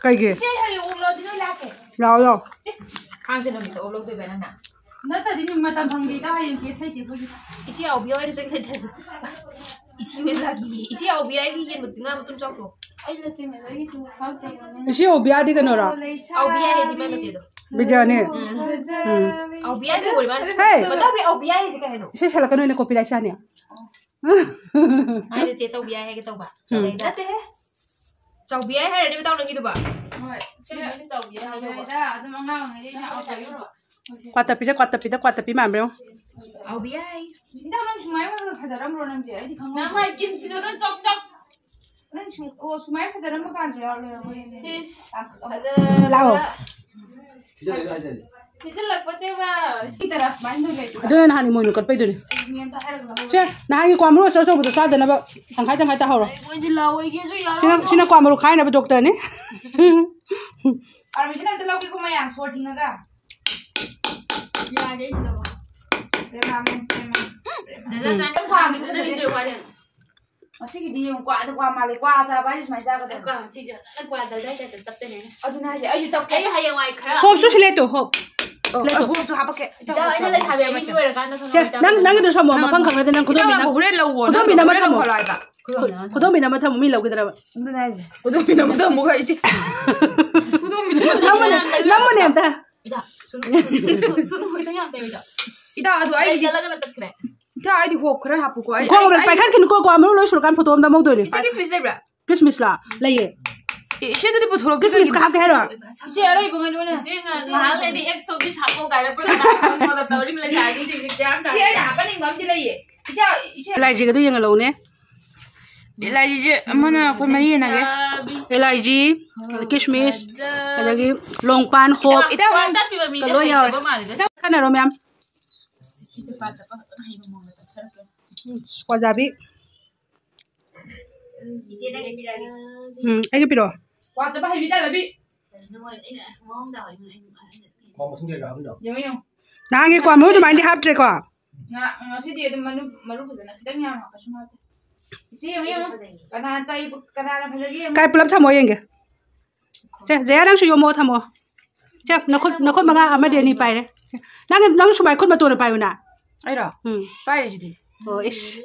ꯀꯩꯒꯤ? ꯏꯆꯦ, ꯍꯌꯦꯡ ꯑꯣꯛ ꯂꯧꯔꯗꯤ ꯅꯣꯏ ꯂꯥꯛꯀꯦ꯫ ꯂꯥꯛꯑꯣ, ꯂꯥꯛꯑꯣ꯫ ꯀꯥꯡ ꯆꯅꯝꯒꯤꯗ ꯑꯣꯛ ꯂꯧꯗꯣꯏꯕ ꯅꯪꯅ? ꯅꯠꯇ꯭ꯔꯗꯤ ꯅꯨꯃꯤꯠ ꯃꯇꯝ ꯐꯪꯗꯦꯗ, ꯍꯌꯦꯡ ꯀꯦꯁ ꯂꯩꯇꯦ ꯑꯩꯈꯣꯏꯒꯤ꯫ ꯏꯆꯦ ꯑꯥꯎꯕꯤ ꯍꯣꯏꯅ ꯆꯪꯒꯗꯕ꯫ ꯏꯆꯦ ꯂꯥꯛꯅꯤꯡꯉꯦ꯫ ꯏꯆꯦ ꯑꯥꯎꯕꯤ ꯍꯥꯏꯒꯤ ꯌꯦꯟ ꯃꯇꯨꯝ, ꯉꯥ ꯃꯇꯨꯝ ꯆꯥꯎꯗ꯭ꯔꯣ? ꯑꯩ ꯂꯩꯇ꯭ꯔꯤꯉꯩꯗꯒꯤ ꯁꯨꯝ ꯈꯪꯗ꯭ꯔꯕꯅꯦ꯫ ꯏꯆꯦ ꯑꯣꯕꯤꯌꯥꯗꯤ ꯀꯩꯅꯣꯔꯣ? ꯑꯣ, ꯂꯩꯁꯥꯕꯤ꯫ ꯑꯣꯕꯤꯌꯥ ꯍꯥꯏꯗꯤ ꯃꯥꯏ ꯃꯆꯦꯗꯣ꯫ ꯕꯤꯖꯌꯥꯅꯤ꯫ ꯎꯝ꯫ ꯐꯖꯕꯤ꯫ ꯎꯝ꯫ ꯑꯣꯕꯤꯌꯥ ꯍꯥꯏꯗꯤ ꯑꯣꯏ ꯃꯥꯜꯂꯦ꯫ ꯍꯦ! ꯃꯇꯥꯎꯕꯤ, ꯑꯣꯕꯤꯌꯥ ꯍꯥꯏꯁꯦ ꯀꯩ ꯍꯥꯏꯅꯣ? ꯏꯁꯩ ꯁꯛꯂꯛꯀꯅꯨꯅꯦ, copyright ꯆꯥꯅꯤ꯫ ꯃꯥꯏꯗꯣ ꯆꯦ ꯆꯧꯕꯤꯌꯥ ꯍꯥꯏꯒꯦ ꯇꯧꯕ꯫ ꯎꯝ꯫ ꯅꯠꯇꯦꯍꯦ꯫ ꯆꯧꯕꯤꯌꯥ ꯍꯥꯏꯔꯗꯤ ꯃꯇꯥꯎ ꯅꯪꯒꯤꯗꯨꯕ? ꯍꯣꯏ, ꯆꯦ ꯆꯧꯕꯤꯌꯥ ꯍꯥꯏꯒꯦ ꯇꯧꯕ꯫ ꯑꯗꯨꯝ ꯑꯉꯥꯡ ꯑꯣꯏꯔꯤꯉꯩꯗꯩ ꯌꯥꯝ ꯆꯥꯎꯖꯔꯛꯄ꯫ ꯀ꯭ꯋꯥ ꯇꯞꯄꯤꯁꯦ, ꯀ꯭ꯋꯥ ꯇꯞꯄꯤꯗ ꯀ꯭ꯋꯥ ꯇꯞꯄꯤ ꯃꯥꯟꯕ꯭ꯔꯣ? ꯑꯥꯎꯕꯤ ꯌꯥꯏ꯫ ꯏꯟꯖꯥꯡ ꯅꯪ ꯁꯨꯃꯥꯏꯅ ꯐꯖꯔꯝꯕ꯭ꯔꯣ ꯅꯪꯗꯤ? ꯑꯩꯗꯤ ꯈꯪꯍꯧꯗꯦ꯫ ꯅꯪ ꯃꯥꯏ ꯀꯤꯝꯆꯤꯗꯣ ꯂꯣꯏ ꯆꯣꯞ ꯆꯣꯞ꯫ ꯅꯪ ꯁꯨꯝ, ꯑꯣ, ꯁꯨꯃꯥꯏꯅ ꯐꯖꯔꯝꯕ ꯀꯥꯟꯁꯨ ꯌꯥꯎꯔꯦ, ꯃꯣꯏ꯫ ꯏꯁ, ꯌꯥꯝ ꯐꯖꯕ꯫ ꯂꯥꯛꯑꯣ꯫ ꯁꯤꯖꯤꯜꯂꯛꯄꯅꯦꯕ꯫ ꯁꯤ ꯇꯔꯥ ꯁꯨꯃꯥꯏꯅ ꯂꯩ꯫ ꯑꯗꯨꯅ ꯅꯍꯥꯟ ꯏꯃꯣꯏꯅꯨ ꯀꯠꯄꯩꯗꯨꯅꯤ꯫ ꯃꯤ ꯑꯝꯇ ꯍꯥꯏꯔꯛꯀꯅꯨ꯫ ꯁꯦ, ꯅꯍꯥꯟꯒꯤ ꯀ꯭ꯋꯥ ꯃꯔꯨ ꯑꯆꯧ ꯑꯆꯧꯕꯗꯣ ꯆꯥꯗꯅꯕ ꯇꯪꯈꯥꯏ ꯇꯪꯈꯥꯏ ꯇꯥꯍꯧꯔꯣ꯫ ꯑꯩꯈꯣꯏꯗꯤ ꯂꯥꯎꯑꯣꯏꯒꯦꯁꯨ ꯌꯥꯔꯣꯏ꯫ ꯁꯤꯅ, ꯁꯤꯅ ꯀ꯭ꯋꯥ ꯃꯔꯨ ꯈꯥꯏꯅꯕ ꯗꯣꯛꯇꯔꯅꯤ꯫ Permission ꯑꯝꯇ ꯂꯧꯒꯦꯀꯣ ꯃꯌꯥꯝ, ꯁꯣꯔ ꯊꯤꯡꯉꯒ꯫ ꯌꯥꯔꯦ, ꯑꯩ ꯂꯧꯔꯣ꯫ ꯄ꯭ꯔꯦꯃꯥ, ꯄ꯭ꯔꯦꯃꯥ, ꯄ꯭ꯔꯦꯃꯥ꯫ ꯗꯥꯗꯥ, ꯆꯥꯅꯤ꯫ ꯈ꯭ꯋꯥꯡꯒꯤꯁꯨ ꯑꯗꯨꯗꯤ ꯆꯣꯏ ꯋꯥꯔꯦ꯫ ꯉꯁꯤꯒꯤꯗꯤ ꯌꯦꯡꯉꯨ, ꯀ꯭ꯋꯥꯗ ꯀ꯭ꯋꯥ ꯃꯥꯜꯂꯦ꯫ ꯀ꯭ꯋꯥ ꯆꯥꯕ ꯍꯥꯏꯁꯦ ꯁꯨꯃꯥꯏꯅ ꯆꯥꯒꯗꯕꯅꯤ꯫ ꯀ꯭ꯋꯥ ꯁꯤꯁꯦ ꯐꯖꯅ ꯀ꯭ꯋꯥ ꯗꯜꯗꯥꯏ ꯇꯥꯏꯞꯇ ꯇꯞꯇꯣꯏꯅꯦ꯫ ꯑꯗꯨꯅ ꯍꯥꯏꯁꯦ, ꯑꯩꯁꯨ ꯇꯞꯀꯦ꯫ ꯑꯩ ꯍꯌꯦꯡꯋꯥꯏ ꯈꯔ ꯍꯣꯞꯁꯨ ꯁꯤꯂꯦꯠꯇꯣ, ꯍꯣꯞ꯫ ꯑꯣ, ꯁꯤꯂꯦꯠꯇꯣ꯫ ꯍꯣꯞꯁꯨ ꯍꯥꯄꯛꯀꯦ꯫ ꯏꯇꯥꯎ, ꯏꯇꯥꯎ, ꯑꯩꯅ ꯂꯩꯁꯥꯕꯤ ꯑꯅꯤ ꯁꯦꯝꯃꯁꯦ꯫ ꯑꯣꯏꯔꯀꯥꯟꯗ ꯁꯣꯝꯗ ꯁꯦ, ꯃꯇꯝ ꯅꯪ, ꯂꯩꯇꯦ꯫ ꯅꯪꯒꯤꯗꯣ ꯁꯝꯃꯣ, ꯅꯪ ꯃꯐꯝ ꯈꯪꯅꯗꯦ, ꯅꯪ ꯈꯨꯗꯣꯝꯕꯤ ꯏꯇꯥꯎ, ꯅꯝꯃ-, ꯍꯣꯔꯦꯟ ꯂꯧꯋꯣ, ꯈꯨꯗꯣꯝꯕꯤ ꯅꯪ ꯅꯝꯃ ꯍꯣꯔꯦꯟ ꯊꯝꯃꯣ꯫ ꯂꯧꯈꯠꯂꯣ ꯍꯥꯏꯕ꯫ ꯈꯨꯗꯣꯝꯕꯤ ꯅꯝꯃ ꯊꯝꯃꯣ, ꯃꯤ ꯂꯧꯈꯤꯗ꯭ꯔꯕ꯫ ꯑꯗꯨꯅ ꯍꯥꯏꯁꯦ꯫ ꯈꯨꯗꯣꯝꯕꯤ ꯅꯝꯃ ꯊꯝꯃꯣ ꯍꯥꯏꯁꯦ꯫ ꯈꯨꯗꯣꯝꯕꯤ ꯅꯝꯃ ꯊꯝꯃꯣ꯫ ꯅꯝꯃꯣꯅꯦ, ꯅꯝꯃꯣꯅꯦ ꯑꯝꯇ꯫ ꯏꯇꯥ, ꯁꯨꯅꯨ, ꯁꯨꯅꯨ, ꯁꯨꯅꯨ, ꯁꯨꯅꯨ, ꯈꯤꯇꯪ ꯌꯥꯝ ꯇꯩꯌꯨ, ꯏꯇꯥ꯫ ꯏꯇꯥ, ꯑꯗꯨ ꯑꯩ ꯑꯩꯗꯤ ꯇꯠꯂꯒꯅ ꯇꯠꯈ꯭ꯔꯦ꯫ ꯏꯇꯥ, ꯑꯩꯗꯤ ꯍꯣꯞ ꯈꯔ ꯍꯥꯞꯄꯨꯀꯣ꯫ ꯑꯩ, ꯈꯣꯡ ꯑꯩ, ꯑꯩ ꯄꯥꯏꯈꯠꯈꯤꯅꯨꯀꯣ, ꯀꯣ, ꯃꯔꯨ ꯂꯣꯏ ꯁꯨꯔꯀꯥꯟ ꯐꯣꯇꯣ ꯑꯝꯗ ꯃꯧꯗꯣꯏꯅꯦ꯫ ꯏꯆꯦ, ꯀꯤꯁꯃꯤꯁ ꯂꯩꯕ꯭ꯔꯥ? ꯀꯤꯁꯃꯤꯁꯂ? ꯂꯩꯌꯦ꯫ ꯑꯦ, ꯏꯆꯦ, ꯑꯗꯨꯗꯤ ꯄꯨꯊꯣꯔꯛꯀꯦ ꯀꯤꯁꯃꯤꯁ ꯀꯩꯅꯣ꯫ ꯈꯥꯛꯀꯦ ꯍꯥꯏꯔꯣ? ꯏꯆꯦ, ꯑꯔꯩꯕ ꯉꯩꯗꯨꯅ꯫ ꯏꯆꯦ, ꯉ-, ꯉꯥꯏꯍꯥꯛ ꯂꯩꯔꯗꯤ ꯑꯦꯛꯁꯣ ꯕꯤꯁ ꯍꯥꯞꯄꯣ ꯀꯥꯏꯅ ꯄꯨꯂꯞ ꯍꯥꯞꯄꯣ ꯇꯧꯔꯤ ꯂꯩꯁꯥꯕꯤꯁꯤꯡꯁꯦ ꯒ꯭ꯌꯥꯟ ꯇꯥꯗꯦ꯫ ꯏꯆꯦ, ꯑꯩꯅ ꯍꯥꯞꯄꯟꯅꯤꯡꯕ ꯑꯃꯗꯤ ꯂꯩꯌꯦ꯫ ꯏꯆꯦ, ꯏꯆꯦ꯫ ꯂꯥꯏꯖꯤꯒꯗꯨ ꯌꯦꯡꯍꯜꯂꯧꯅꯦ꯫ ꯑꯦꯂꯥꯏꯖꯤꯁꯦ ꯑꯃꯅ ꯑꯩꯈꯣꯏ ꯃꯔꯤ ꯌꯦꯟꯅꯒꯦ꯫ ꯂꯩꯁꯥꯕꯤ꯫ ꯑꯦꯂꯥꯏꯖꯤ, ꯀꯤꯁꯃꯤꯁ, ꯑꯗꯒꯤ ꯂꯣꯡꯄꯥꯟ, ꯍꯣꯞ, ꯏꯇꯥ, ꯀ꯭ꯋꯥ ꯇꯞꯄꯤꯕ ꯃꯤꯁꯦ ꯂꯣꯏ ꯌꯥꯎꯔꯦ꯫ ꯍꯩꯇꯕ ꯃꯥꯜꯂꯤꯗ꯫ ꯈꯟꯅꯔꯣ ꯃꯌꯥꯝ꯫ ꯁꯤꯁꯦ ꯀ꯭ꯋꯥ ꯇꯞꯄ ꯐꯖꯅ ꯍꯩꯕ ꯃꯑꯣꯡꯗ ꯇꯞꯊꯔꯛꯀꯦ꯫ ꯎꯝ, ꯀ꯭ꯋꯥꯖꯥꯕꯤ꯫ ꯏꯆꯦ, ꯅꯪꯒꯤ ꯄꯤꯔꯛꯑꯒꯦ꯫ ꯎꯝ, ꯑꯩꯒꯤ ꯄꯤꯔꯛꯑꯣ꯫ ꯀ꯭ꯋꯥ ꯇꯞꯄ ꯍꯩꯕꯤ ꯇꯥꯗꯕꯤ꯫ ꯀꯩꯅꯣ, ꯑꯩꯅ ꯃꯑꯣꯡꯗ ꯑꯣꯏꯅ ꯑꯩꯅ ꯀ꯭ꯋꯥ ꯃꯁꯤꯡ ꯀꯌꯥ ꯍꯥꯞꯄꯤꯅꯣ? ꯌꯦꯡꯉꯣ, ꯌꯦꯡꯉꯣ꯫ ꯅꯍꯥꯟꯒꯤ ꯀ꯭ꯋꯥ ꯃꯔꯨ ꯑꯗꯨꯃꯥꯏꯅꯗꯤ ꯍꯥꯞꯇ꯭ꯔꯦꯀꯣ? ꯉ-, ꯉꯁꯤꯗꯤ ꯑꯗꯨꯝ ꯃꯔꯨ, ꯃꯔꯨ ꯐꯖꯅ ꯈꯤꯇꯪ ꯌꯥꯝ ꯍꯥꯞꯄꯁꯨ ꯍꯥꯞꯄꯦ꯫ ꯏꯆꯦ, ꯌꯦꯡꯉꯣ, ꯌꯦꯡꯉꯣ꯫ ꯀꯅꯥꯅ ꯇꯥꯏ-, ꯀꯅꯥꯅ ꯐꯖꯒꯦ ꯌꯦꯡꯉꯣ꯫ ꯀꯥꯏ ꯄꯨꯂꯞ ꯊꯝꯃꯣ ꯌꯦꯡꯒꯦ꯫ ꯁꯦ, ꯖꯌꯥ, ꯅꯪꯁꯨ ꯌꯣꯝꯃꯣ ꯊꯝꯃꯣ꯫ ꯁꯦ, ꯅꯈꯨꯠ, ꯅꯈꯨꯠ ꯃꯉꯥ ꯑꯃꯗꯤ ꯑꯅꯤ ꯄꯥꯏꯔꯦ꯫ ꯅꯪ, ꯅꯪ ꯁꯨꯃꯥꯏ ꯈꯨꯠ ꯃꯇꯣꯟꯗ ꯄꯥꯏꯌꯨꯅ꯫ ꯑꯩꯔꯣ? ꯎꯝ꯫ ꯄꯥꯏꯔꯤꯁꯤꯗꯤ꯫ ꯑꯣ, ꯏꯁ꯫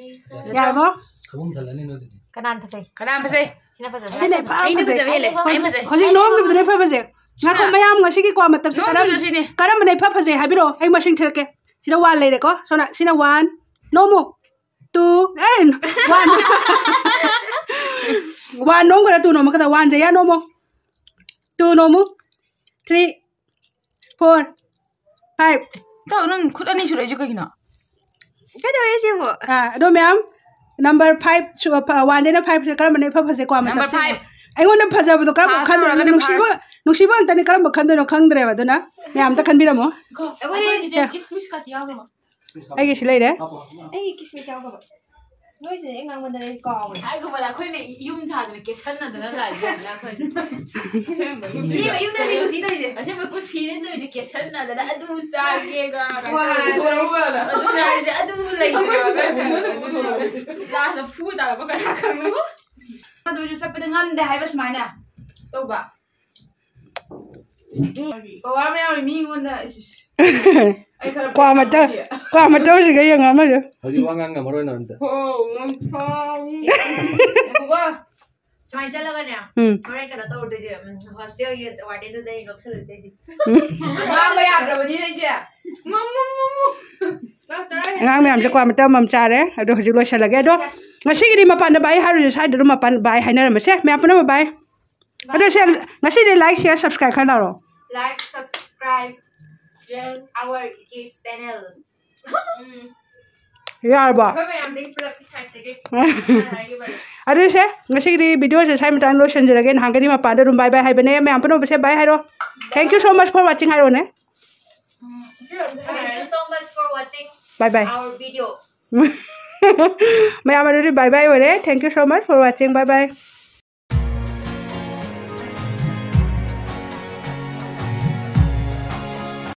ꯌꯥꯔꯕꯣ? ꯈꯕꯨꯝ ꯊꯜꯂꯅꯤ ꯅꯣꯏꯗꯨꯗꯤ꯫ ꯀꯅꯥꯅ ꯐꯖꯩ? ꯀꯅꯥꯅ ꯐꯖꯩ? ꯁꯤꯅ ꯐꯖꯕ꯫ ꯁꯤꯅ ꯏꯐ ꯑꯩꯅ ꯐꯖꯩ꯫ ꯐꯖꯕ ꯍꯦꯜꯂꯦ꯫ ꯑꯩꯅ ꯍꯧꯖꯤꯛ, ꯐꯖꯩ꯫ ꯍꯧꯖꯤꯛ ꯅꯣꯝꯈꯤꯕꯗꯨꯅ ꯏꯐ ꯐꯖꯩ꯫ ꯉꯥꯏꯈꯣ, ꯁꯤꯅ ꯃꯌꯥꯝ ꯉꯁꯤꯒꯤ ꯀ꯭ꯋꯥ ꯃꯇꯝꯁꯦ ꯅꯣꯝꯈꯤꯕꯗꯣ ꯀꯔꯝ-, ꯁꯤꯅꯦ꯫ ꯀꯔꯝꯕꯅ ꯏꯐ ꯐꯖꯩ ꯍꯥꯏꯕꯤꯔꯛꯑꯣ, ꯑꯩ ꯃꯁꯤꯡ ꯊꯤꯔꯛꯀꯦ꯫ ꯁꯤꯗ ꯋꯥꯟ ꯂꯩꯔꯦꯀꯣ꯫ ꯁꯣꯝꯅ, ꯁꯤꯅ ꯋꯥꯟ꯫ ꯅꯣꯝꯃꯨ꯫ ꯇꯨ, ꯑꯦ, ꯋꯥꯟ꯫ ꯋꯥꯟ ꯅꯣꯝꯈ꯭ꯔꯦ, ꯇꯨ ꯅꯣꯝꯃꯛꯀꯗꯕ꯫ ꯋꯥꯟꯁꯦ ꯌꯥ ꯅꯣꯝꯃꯣ꯫ ꯇꯨ ꯅꯣꯝꯃꯨ꯫ Three, four, five. ꯇꯧ, ꯅꯪ ꯈꯨꯠ ꯑꯅꯤ ꯁꯨꯔꯛꯏꯁꯦ ꯀꯩꯒꯤꯅꯣ? ꯀꯩꯗꯧꯔꯦ ꯁꯤꯕꯨ? ꯑꯥ, ꯑꯗꯣ ꯃꯌꯥꯝ, ꯅꯝꯕꯔ ꯐꯥꯏꯚ ꯁꯨ ꯋꯥꯟꯗꯩꯅ ꯐꯥꯏꯚꯁꯦ ꯀꯔꯝꯕꯅ ꯏꯐ ꯐꯖꯩ? ꯀ꯭ꯋꯥ ꯃꯇꯝ ꯑꯩꯉꯣꯟꯗ ꯐꯖꯕꯗꯣ ꯀꯔꯝꯕ ꯈꯟꯗꯣꯏꯅꯣ? ꯅꯨꯡꯁꯤꯕ ꯅꯨꯡꯁꯤꯕ ꯉꯥꯛꯇꯅꯤ, ꯀꯔꯝꯕ ꯈꯟꯗꯣꯏꯅꯣ ꯈꯪꯗ꯭ꯔꯦꯕ꯫ ꯑꯗꯨꯅ ꯃꯌꯥꯝ ꯑꯝꯇ ꯈꯟꯕꯤꯔꯝꯃꯣ꯫ ꯑꯩꯒꯤ ꯁꯤ ꯂꯩꯔꯦ꯫ ꯑꯩ ꯀꯤꯁꯃꯤꯁ ꯌꯥꯎꯗꯕ꯫ ꯅꯣꯏꯁꯤꯅꯦ ꯑꯩ ꯉꯥꯡꯃꯟꯗꯅ ꯑꯩ ꯀꯥꯎꯔꯦ꯫ ꯍꯥꯏꯒꯨꯝꯕꯗ ꯑꯩꯈꯣꯏꯅ ꯌꯨꯝ ꯁꯥꯗꯅ ꯀꯦꯁꯟꯅꯗꯅ ꯂꯥꯛꯏꯁꯦ ꯑꯩꯈꯣꯏꯁꯦ꯫ ꯑꯁꯦꯡꯕ ꯀꯨꯁꯤ ꯇꯧꯔꯤꯁꯦ꯫ ꯑꯁꯦꯡꯕ ꯀꯨꯁꯤꯅꯦ ꯇꯧꯔꯤꯁꯦ, ꯀꯦꯁꯟꯅꯗꯅ ꯑꯗꯨ ꯆꯥꯒꯦꯒ ꯀꯥꯏꯅ꯫ ꯋꯥ꯫ ꯑꯗꯨꯅ ꯍꯥꯏꯁꯦ ꯑꯗꯨ ꯂꯩꯇ꯭ꯔꯦ꯫ ꯂꯥꯁꯇ ꯐꯨ ꯇꯥꯔꯛꯄ ꯀꯅꯥ ꯈꯪꯕꯅꯣ? ꯑꯗꯨꯁꯨ ꯆꯠꯄꯗ ꯉꯝꯗꯦ ꯍꯥꯏꯕ ꯁꯨꯃꯥꯏꯅ ꯇꯧꯕ꯫ ꯄꯋꯥꯔ ꯃꯌꯥꯝ ꯃꯤꯉꯣꯟꯗ ꯏꯁ, ꯏꯁ꯫ ꯑꯩ ꯈꯔ ꯀ꯭ꯋꯥ ꯃꯇꯧ, ꯄꯥꯝꯃꯤ꯫ ꯀ꯭ꯋꯥ ꯃꯇꯧꯁꯤꯒ ꯌꯦꯡꯉꯣ ꯑꯃꯁꯨ꯫ ꯍꯧꯖꯤꯛ ꯋꯥ ꯉꯥꯡ ꯉꯝꯃꯔꯣꯏ ꯅꯪ ꯑꯝꯇ꯫ ꯍꯣ, ꯉꯝꯊꯥꯎ꯫ ꯉꯥꯏꯈꯣꯀꯣ꯫ ꯁꯨꯃꯥꯏꯅ ꯆꯠꯂꯒꯅꯦ, ꯎꯝ꯫ ꯍꯣꯔꯦꯟ ꯀꯩꯅꯣ ꯇꯧꯔꯨꯗꯣꯏꯁꯦ, ꯎꯝ, ꯍꯣꯁꯇꯦꯜꯒꯤ ꯋꯥꯔꯗꯦꯟꯗꯨꯗ ꯑꯩ ꯂꯧꯁꯜꯂꯨꯗꯣꯏꯁꯦ꯫ ꯎꯝ꯫ ꯉꯥꯡꯕ ꯌꯥꯗ꯭ꯔꯕꯅꯤꯅ ꯑꯩꯁꯦ꯫ ꯃꯝ, ꯃꯝ, ꯃꯝ, ꯃꯝ꯫ ꯆꯥꯛ ꯆꯔꯥ ꯍꯦꯟꯅ ꯑꯉꯥꯡ ꯃꯌꯥꯝꯁꯦ ꯀ꯭ꯋꯥ ꯃꯇꯧ ꯑꯃꯃꯝ ꯆꯥꯔꯦ꯫ ꯑꯗꯣ ꯍꯧꯖꯤꯛ ꯂꯣꯏꯁꯤꯜꯂꯒꯦ꯫ ꯑꯗꯣ ꯉꯁꯤꯒꯤꯗꯤ ꯃꯄꯥꯟꯗ ꯕꯥꯏ ꯍꯥꯏꯔꯨꯁꯦ, ꯁ꯭ꯋꯥꯏꯗ ꯑꯗꯨꯝ ꯃꯄꯥꯟ ꯕꯥꯏ ꯍꯥꯏꯅꯔꯝꯃꯁꯦ꯫ ꯃꯌꯥꯝ ꯄꯨꯝꯅꯃꯛ ꯕꯥꯏ꯫ ꯑꯗꯣ ꯁꯦ, ꯉꯁꯤꯗꯤ like, share, subscribe ꯈꯔ ꯇꯧꯔꯣ꯫ Like, subscribe, share our channel. ꯎꯝ꯫ ꯌꯥꯔꯕꯣ? ꯑꯩꯈꯣꯏ ꯃꯌꯥꯝꯗꯒꯤ ꯄꯨꯂꯞ ꯁꯥꯏꯠꯇꯒꯤ ꯍꯥꯏꯈꯤꯕꯅꯦ꯫ ꯑꯗꯨꯁꯦ, ꯉꯁꯤꯒꯤꯗꯤ video ꯁꯦ ꯁ꯭ꯋꯥꯏ ꯃꯇꯥꯡ ꯂꯣꯏꯁꯤꯟꯖꯔꯒꯦ꯫ ꯅꯍꯥꯟꯒꯩꯗꯤ ꯃꯄꯥꯟꯗ ꯑꯗꯨꯝ bye bye ꯍꯥꯏꯕꯅꯦ꯫ ꯃꯌꯥꯝ ꯄꯨꯝꯅꯃꯛꯁꯦ bye ꯍꯥꯏꯔꯣ꯫ Thank you so much for watching ꯍꯥꯏꯔꯣꯅꯦ꯫ Thank you so much for watching bye bye our video. ꯃꯌꯥꯝ ꯑꯗꯨꯗꯤ bye bye ꯑꯣꯏꯔꯦ꯫ Thank you so much for watching. Bye bye.